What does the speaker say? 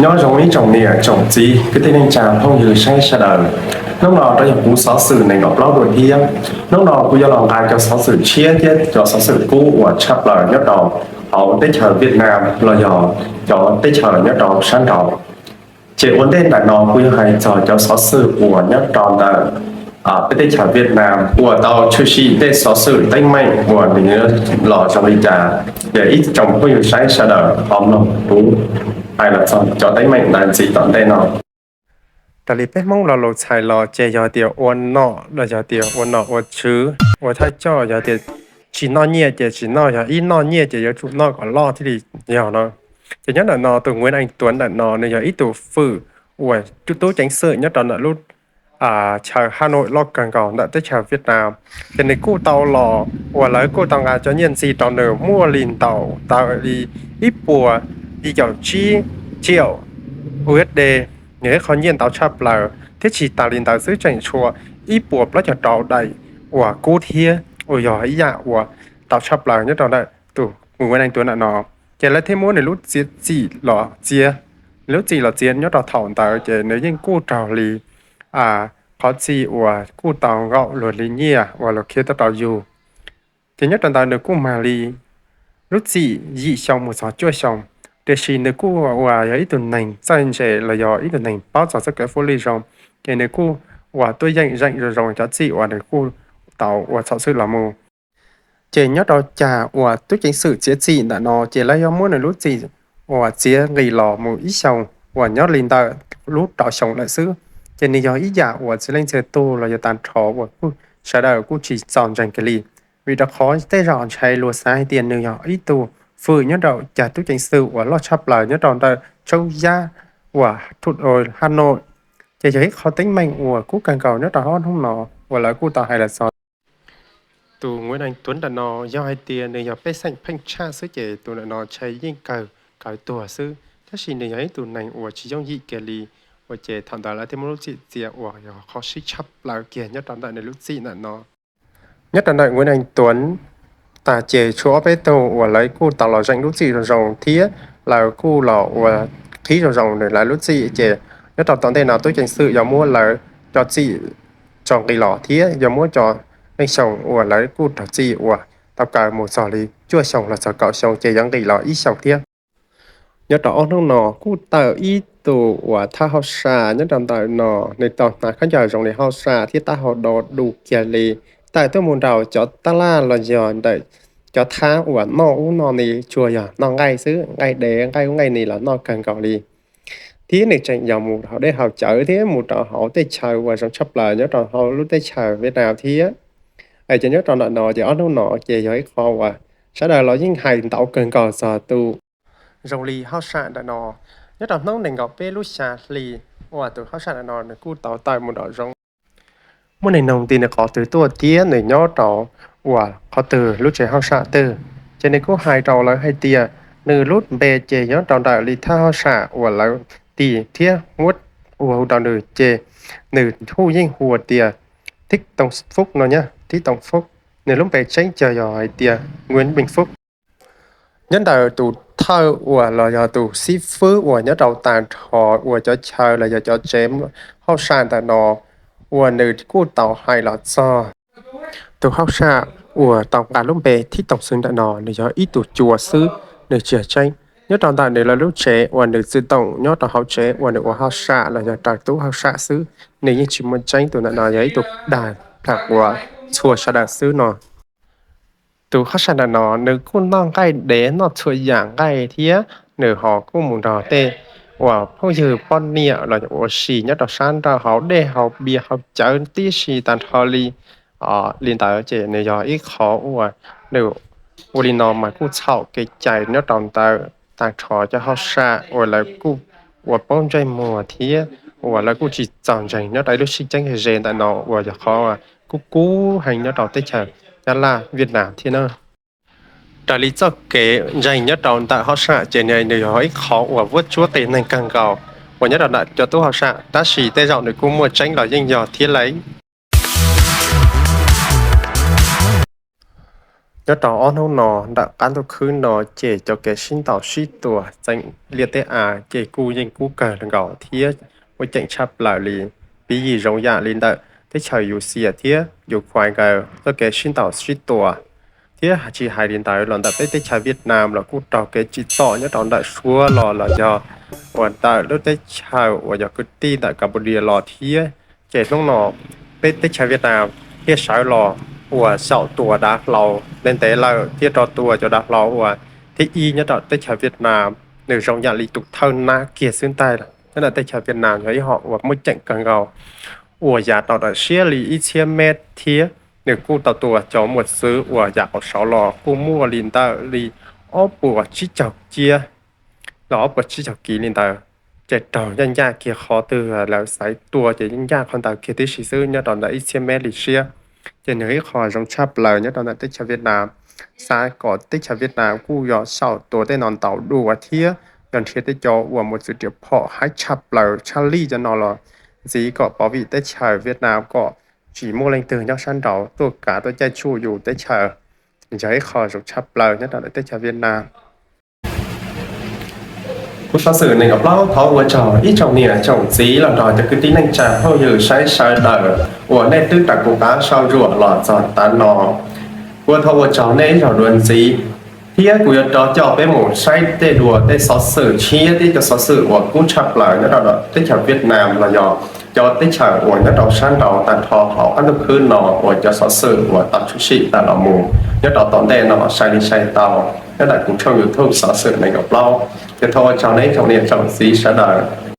Nyob zoo ib tsoom niam tsoom txiv kwv tij neej tsa phooj ywg saib sawv daws. Hnub no rov yog kuv xov xwm nees nkaum plaub dua thiab. Hnub no kuv yuav los nqa cov xov xwm tshiab thiab cov xov xwm kub uas tshaj plaws nyob rau hauv teb chaws Vietnam los yog cov teb chaws nyob rau sab nraud. Ces ua ntej ntawm no kuv yuav hais txog cov xov xwm uas nyob rau ntawm peb teb chaws Vietnam uas tau tshwm sim tej xov xwm teeb meem uas nws los zoo li cas. Ces ib tsoom phooj ywg saib sawv daws ho mloog kuv hais los txog cov teeb meem ntawd ntxiv tom ntej no. Raws li peb Hmoob lo lus txhais los ces yog tias ua nom los yog tias ua nom ua tswv, ua thawj coj, yog tias tsis noj nyiaj ces tsis noj, yog ib noj nyiaj ces yuav tsum noj kom loj thiaj li yog no. Ces nyob ntawm no tus Nguyễn Anh Tuấn ntawm no nws yog ib tug fwm uas tub ceev xwm nyob rau ntawm lub chaw Hà Nội loj kawg nkaus ntawm teb chaws Vietnam. Ces nws kuj tau los uas lawv kuj tau nqa cov nyiaj ntxiv rau nws muaj li ntawm tau li ib puas yim caum tsib triệu USD, nws ib qho nyiaj ntau tshaj plaws thiab tsis tas li ntawd xwb tseem tshuav ib puas plaub caug rau daim uas kub thiab uas yog ib yam uas ntau tshaj plaws nyob rau ntawm tus Nguyễn Anh Tuấn ntawm no. Ces lawv thiaj muab nws lub txiav txim los txiav, nws lub txim los txiav nyob rau thaum ntawd ces nws yeej kuj raug li qhov txim uas kuj tau nkaum luag li nyiaj uas luag khiav tuaj rau yus. Ces nyob rau ntawd nws kuj mag li lub txim yim xyoo mus txog cuaj xyoo, tiam sis nws kuj uas yog ib tug neeg txawj ntse los yog ib tug neeg paub txog txoj kev foob li zoo, ces nws kuj uas tuaj yeem zeem zoo zoo cov txim uas nws kuj tau uas txhaum xwb los mus. Ces nyob rau cas uas tub ceev xwm txiav txim ntawm no ces lawv yuav muab nws lub txim uas txiav nqis los mus ib xyoos uas nyob li ntawm lub rau xyoo lawm xwb. Ces nws yog ib yam uas txhia leej txhia tug los yog tag nrho uas kuj sawv daws kuj tsis txaus ntseeg kiag li, vim rau qhov tej zaum ntshai luag xav hais tias nws yog ib tug fwm nyob rau cas tub ceev xwm uas loj tshaj plaws nyob rau ntawm tshoob yaj uas Hà Nội. Ces yog ib qho teeb meem uas kub kawg nkaus nyob rau ob hnub no uas lawv kuj tau hais los txog tus Nguyễn Anh Tuấn ntawm no. Yog hais tias nws yog pej xeem pheej tshaj xwb ces tus ntawm no ntshai yeej kawg kawg tuag xwb, tab sis nws yog ib tug neeg uas tsis yooj yim kiag li, ua ces thaum ntawd lawv thiaj muab lub txim txiav uas yog qhov sib tshaj plaws kiag nyob rau ntawm nws lub txim ntawm no. Nyob rau ntawm Nguyễn Anh Tuấn tas ces tshuav ob peb tug uas lawv kuj tau los zeem lub txim zoo zoo thiab lawv kuj los uas qhib zoo zoo nws lawv lub txim. Ces nyob rau tom ntej no tub ceev xwm yuav muab lawv cov txim tso nqis los thiab yuav muab cov leej xyoo uas lawv kuj raug txim uas tau kaw mus txog li cuaj xyoo los txog kaum xyoo ces yuav nqis los ib xyoos thiab. Nyob rau ob hnub no kuj tawm ib tug uas thawj hauj sam nyob rau ntawm no, nws tau hnav khaub ncaws zoo li hauj sam thiab taub hau do du kiag li, tawm tuaj mus rau cov tab laj los yog ntawm cov thab uas noj ub noj ni, tsuas yog noj nqaij xwb, nqaij dev nqaij ub nqaij ni los noj kawg nkaus li. Thiab nws tseem yog mus haus dej haus cawv thiab mus rau hauv tej chaw uas zoo tshaj plaws nyob rau hauv lub teb chaws Vietnam thiab. Ces nyob rau ntawm no ces ob hnub no ces yog ib qho uas sawv daws los yeej hais ntau kawg nkaus txog tus zoo li hauj sam ntawm no. Nyob rau hnub nees nkaum peb lub xya hli uas tus hauj sam ntawm no nws kuj tau tawm mus nram zoov. Muaj neeg nug tias nws qhov twg tuaj thiab nws nyob rau uas qhov twg lub tsev hauj sam twg, ces nws kuj hais rau lawv hais tias nws lub npe ces nyob rau ntawm li thawj hauj sam uas lawv tis thiab muab ua hu rau nws ces nws hu yeej hu tias Thích Tông Phúc no nyab, Thích Tông Phúc. Nws lub npe tseeb ces yog hais tias Nguyễn Minh Phúc. Nyob ntawm tus thawj uas los yog tus xib fwb uas nyob rau tag nrho uas cov chaw los yog cov tsev hauj sam ntawm no uas nws kuj tau hais los txog tus hauj sam uas tau nqa lub npe Thích Tông Phúc ntawm no, nws yog ib tug cua xwb, nws tsis yog tseeb. Nyob rau ntawm nws lawv lub tsev uas nws txwm toom nyob rau hauv tsev uas nws ua hauj sam los yog raws tub hauj sam xwb, nws yeej tsis muaj tseeb. Tus ntawm no yog ib tug dag plham quav txhua sawv daws xwb no. Tus hauj sam ntawm no nws kuj noj nqaij dev noj txhua yam nqaij thiab nws ho kuj mus nrog tej uas phooj ywg poj niam los ua si nyob rau sab nraud haus dej haus pias haus cawv tib si tag nrho li. Li ntawd ces nws yog ib qho uas nws ua li no mas kuj txhaum kev cai nyob rau ntawm tag nrho cov hauj sam uas lawv kuj ua paub ntsej muag thiab uas lawv kuj tsis txaus ntseeg nyob rau ib lub sib ceeb ze ntawm no uas yog qhov kub kub heev nyob rau teb chaws Nyab Laj Vietnam thiab na. Raws li txoj kev ntseeg nyob rau ntawm hauj sam ces nws yog ib qho uas vuab tsuab qias neeg kawg nkaus uas nyob rau ntawm cov tub hauj sam, tab sis tej zaum nws kuj muaj tseeb los yeej yog thiab lauj. Nyob rau ob hnub no ntawm qab ntuj khwb no ces cov kev sib ntaus sib tua txeem liaj teb av ces kuj yeej kub kawg nkaus thiab muaj ceem tshaj plaws li. Piv yim zoo yam li ntawm teb chaws Yuv Xias thiab Ukraine nkawd txoj kev sib ntaus sib tua, thiab tsis hais li ntawd los ntawm peb teb chaws Vietnam los kuj raug kev tsim txom nyob rau ntawm Suav los los yog uas ntawm lub teb chaws uas yog kwv tij ntawm Cambodia los thiab. Ces hnub no peb teb chaws Vietnam thiaj sawv los uas xyaum tua dav hlau ntev ntev lawm thiab rov tua cov dav hlau uas thib ib nyob rau teb chaws Vietnam, nws zoo yam li tus thawj nab kiag xwb ntag. Nyob ntawm teb chaws Vietnam yog ib hom uas muaj ceem kawg nkaus uas yav tau daim siab li ib txhiab mev thiab nws kuj tau tua cov mos txwv uas yav qaum saud los kuj muaj li ntawm li ob puas tsib caug ciab los ob puas tsib caug kiv li ntawd. Ces raug ncaj ncaj kiag qhov twg lawv xaiv tua ces ncaj ncaj qhov ntawd kiag tib si xwb nyob rau ntawm ib txhiab mev li siab. Ces nws ib qho zoo tshaj plaws nyob rau ntawm teb chaws Vietnam, xav kom teb chaws Vietnam kuj yog xyaum tua tej no ntau dua thiab yog nrhiav tej cov uas mos txwv riam phom haib tshaj plaws tshaj lij cov no los ntxiv kom pov vim teb chaws Vietnam kom tsis muaj leej twg nyob sab nraud tuaj kav tuaj caij tsuj yus teb chaws. Yog ib qho zoo tshaj plaws nyob rau ntawm teb chaws Vietnam. Kuv xov xwm nees nkaum plaub thov ua tsaug ib tsoom niam tsoom txiv los nrog cov kwv tij neej tsa phooj ywg saib sawv daws uas nej twb raws kuv qab sau ruam los txog tav no. Kuv thov ua tsaug nej ib zaug dua ntxiv, thiab kuv yuav rov coj peb mus saib tej dua tej xov xwm tshiab thiab cov xov xwm uas kub tshaj plaws nyob rau teb chaws Vietnam los yog cov teb chaws uas nyob rau sab nraud tag nrho hauv qab ntuj khwb no uas cov xov xwm uas tau tshwm sim tawm los mus nyob rau tom ntej no sai li sai tau nyob ntawm kuv tshooj YouTube xov xwm nees nkaum plaub. Ces thov ua tsaug nej tsoom niam tsoom txiv sawv daws.